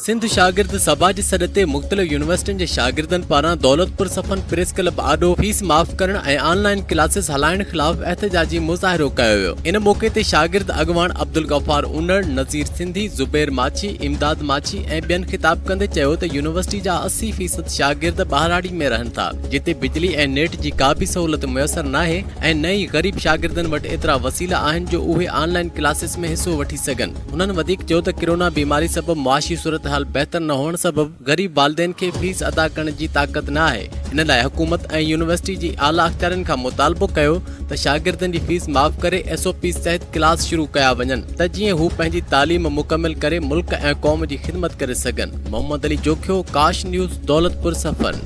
سنڌ شاگرد سڀا جي سڏ تي مختلف يونيورسٽين جي شاگردن پاران دولتپور صفن پريس ڪلب آڏو فيس معاف ڪرڻ ۽ آن لائين ڪلاسز هلائڻ خلاف احتجاجي مظاهرو ڪيو ويو. ان موقعي تي شاگرد اڳواڻ عبدالغفار انڙ، نذير سنڌي، زبير ماڇي، امداد ماڇي ۽ ٻين خطاب ڪندي چيو ته يونيورسٽي جا 80 فيصد شاگرد ٻهراڙي ۾ رهن ٿا جتي بجلي ۽ نيٽ جي ڪا به سهولت ميسر ناهي ۽ نه ئي غريب شاگردن وٽ ايترا وسيلا آهن جو اهي آن لائين ڪلاسز ۾ حصو وٺي سگهن. هنن وڌيڪ چيو ته ڪرونا بيماري سبب معاشي صورتحال بهتر نه هئڻ سبب غريب والدين کي فيس ادا ڪرڻ جي طاقت نه آهي ان لاء حڪومت ۽ يونيورسٽي جي اعليٰ اختيارين کان مطالبو ڪيو ته شاگردن جي فيس معاف ڪري ايس او پيز تحت ڪلاس شروع ڪيا وڃن ته جيئن هو پنهنجي تعليم مڪمل ڪري ملڪ ۽ قوم جي خدمت ڪري سگهن. محمد علي جوکيو، ڪاش نيوز، دولتپور صفن.